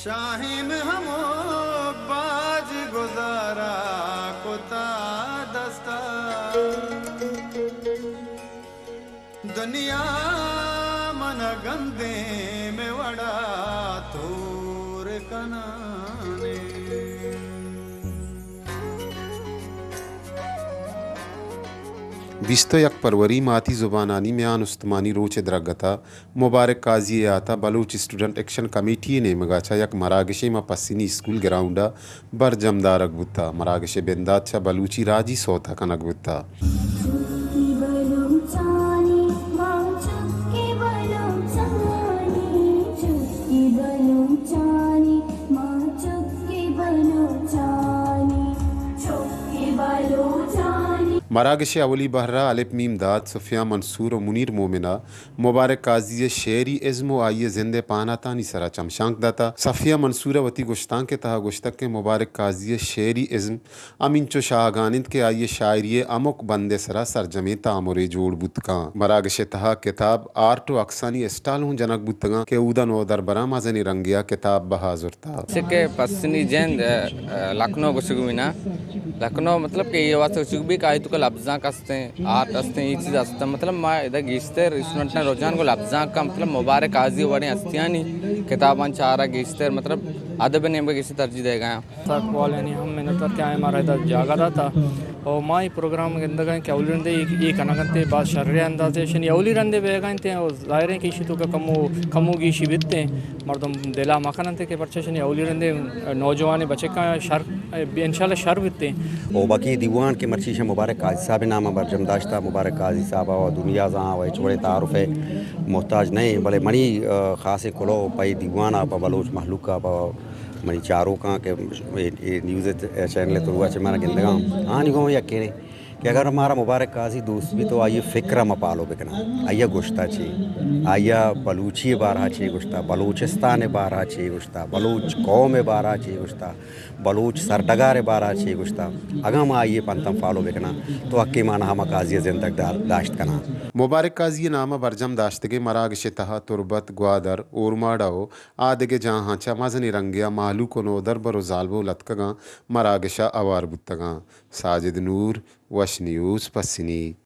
شاہین ہمو باج گزارا کتا دستا۔ دنیا من گندیں میں وڑا تور کنانے۔ بیست و یک پروری ماتی زبانانی میان استمانی روچ ء درگت ء مبارک قاضی ء یات ء بلوچ اسٹوڈنٹ ایکشن کمیٹی ء نیمگ ء چہ یک مراگشے ماں پسنی اسکول گراؤنڈ ء برجم دارگ بوتہ۔ مراگش ء بندات چہ بلوچی راجی سوت ء کنگ بوتہ۔ مراگش ء اولی بہر ء الپ میم داد سفیان منصور و منیر مومن ء مبارک قاضی ء شعری ازم و آئی ء زند ء پہناتانی سرا چمشانک داتہ۔ صفیہ منصور ء وتی گشتانک ء تہا گوشتگ کہ مبارک قاضی ء شعری ازم ہمینچو شاہگان انت کہ آئی ء شاعری ء ہمک بند ء سرا سرجمیں تامرے جوڑ بوت کاں۔ مراگش ء تہا کتاب، آرٹ و عکسانی اسٹال ہوں جنگ بوتگاں کہ اودا نودربراں مزنیں رنگے ء کتاب بہا زرتہ۔ چہ کہ پسنی جند، ء، ء، لکھنؤ گوشگ بینا۔ لکھنؤ مطلب کہ یہ واسطے گوشگ بی کہ آئی تو کہ لبزانک استیں، آرٹ استیں، یہ چیز استیں۔ مطلب ما ادا گیشتر اسٹوڈنٹاں رجحان گوں لبزانک کا، مطلب مبارک قاضی وڑیں ہستیانی کتاباں چارا گیشتر، مطلب ادب نیمگا گیشتر ترجیح دے گا۔ تاک والیانی ہم منتوار کہ آئیں مارا ادا جاگہ داتا۔ او ما ای پروگرام گندگا کہ اولی رندے ای، ای کنگنتے باز شریں اندازے شنی اولی رندے بیگا انتے۔ او ظاہر ہے کہ ایشی تو کہ کمو، کمو گیشی بیتے۔ مردم دلا مکننتے کہ پرچہ شنی اولی رندے نوجوان بچکاں شر، انشاءاللہ شر بیتے۔ او باقی دیوان کہ مرچی شہ مبارک قاضی صاحب نام برجم داشتا، مبارک قاضی صاحب و دنیا زان و ہچ وڑے تعارف ہے محتاج نہیں، بلے منی، آ، خاصیں کلو پہ دیوان آ، پہ بلوچ مخلوق آ، پہ منی چاروکاں کہ اے، اے نیوز چینل ء تھرو ء چہ مارا گندگاں، آنی گوں یکینے کہ اگر مارا مبارک قاضی دوست بی تو آئی فکر ء ما پالو بکناں، آئی گوشتا چی، آئی بلوچی بارہ چی گوشتا، بلوچستان بارہ چی گوشتا، بلوچ قوم بارہ چی گوشتا، بلوچ سرڈگار بارہ چی گوشتا، اگاں ما آئی پنتم فالو بکناں تو حقی مانا ہما قاضی زندگ دار داشت کناں۔ مبارک قاضی نام برجم داشتگیں مراگش تہا تربت، گوادر، اورماڑہ و آ دگہ جاہاں چہ مزنیں رنگے ء مہلوک و نودربر و زالبول اتکگاں، مراگش ء ہوار بوتگاں۔ ساجد نور، وش نیوز، پسنی۔